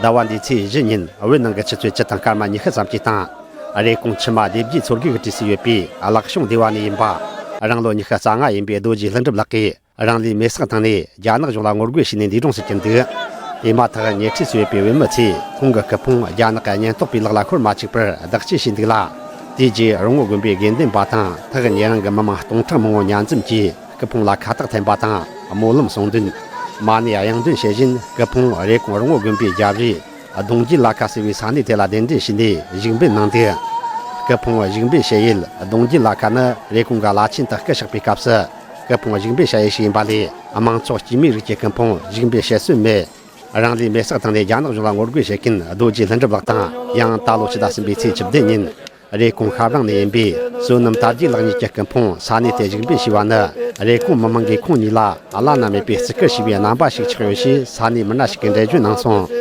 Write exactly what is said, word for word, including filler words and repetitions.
ཟླ་བ་འདིའི་ཚེས་བཞི་ཉིན་བོད་ནང་གི་ཆུ་ཚོད་བཅུ་དང་སྐར་མ་ཉི་ཤུ་ཙམ་གྱི་སྟེང་། རེབ་གོང་ཆུ་མ་སྡེ་བརྒྱད་མཚོ་རྒེད་ཀྱི་གྲས་སུ་ཡོད་པའི་ལག་ཤོང་སྡེ་བ་ནས་ཡིན་པ། རང་ལོ་ཉི་ཤུ་རྩ་ལྔ་ཡིན་པའི་རྡོ་རྗེ་ལྷུན་གྲུབ་ལགས་ཀྱིས། རང་ལུས་མེར་སྲེག་བཏང་ནས་རྒྱ་ནག་གཞུང་ལ་ངོ་རྒོལ་བྱས་ནས་འདས་གྲོངས་སུ་གྱུར་འདུག། དེ་མ་ཐག་ཉེ་འཁྲིས་སུ་ཡོད་པའི་བོད་མི་ཚོས་ཁོང་གི་སྐུ་ཕུང་རྒྱ་ནག་གི་ཉེན་རྟོག་པའི་ལག་ལ་ཤོར་མ་བཅུག་པར་བདག་གཅེས་བྱས་འདུག་ལ། དེའི་རྗེས་རོང་བོ་དགོན་པའི་དགེ་འདུན་པ་དང་ཐག་ཉེ་རིང་གི་མི་མང་སྟོང་ཕྲག་མང་བོ་མཉམ་འཛོམས་ཀྱིས་སྐུ་ཕུང་ལ་ཁ་བཏགས་འཐེན་པ་དང་སྨོན་ལམ་གསུང་འདོན། མ་ཎི་དབྱངས་འདོན་བྱེད་བཞིན་སྐུ་ཕུང་རེབ་གོང་རོང་བོ་དགོན་པའི་རྒྱབ་རི་གདུང་རྒྱུད་ལ་ཁ་ཟེར་བའི་ས་གནས་དེ་ལ་གདན་འདྲེན་བྱས་ནས་བཞུགས་འབུལ་གནང་འདུག། སྐུ་ཕུང་བཞུགས་འབུལ་བྱེད་ཡུལ་གདུང་རྒྱུད་ལ་ཁ་ནི་རེབ་གོང་གི་བླ་ཆེན་དུ་སྐུ་གཤེགས་པའི་སྐབས་སུ། སྐུ་ཕུང་བཞུགས་འབུལ་བྱ་ཡུལ་ཞིག་ཡིན་པ་ལས། དམངས་ཚོགས་སྐྱེས་མའི་རིགས་ཀྱི་སྐུ་ཕུང་བཞུགས་འབུལ་བྱེད་སྲོལ་མེད། རང་ལུས་མེར་སྲེག་བཏང་ནས་རྒྱ་ནག་གཞུང་ལ་ངོ་རྒོལ་བྱེད་མཁན་རྡོ་རྗེ་ལྷུན་གྲུབ་ལགས་དང་། ཡང་ད་ལོ་ཕྱི་ཟླ་གསུམ་པའི་ཚེས་བཅུ་བདུན་ཉིན། རེབ་གོང་ཤ་བྲང་ནས་ཡིན་པའི་བསོད་ནམས་དར་རྒྱས་ལགས་གཉིས་ཀྱི་སྐུ་ཕུང་ས་གནས་དེ་བཞུགས་འབུལ་ཞུས་པ་ནི། རེབ་གོང་མི་མང་གིས་ཁོང་གཉིས་ལ་བླ་ན་མེད་པའི་བརྩི་བཀུར་ཞུས་པའི་རྣམ་པ་ཞིག་ཆགས་ཡོད་ཞེས་ས་གནས་མི་སྣ་ཞིག་གིས་འགྲེལ་བརྗོད་གནང་སོང་།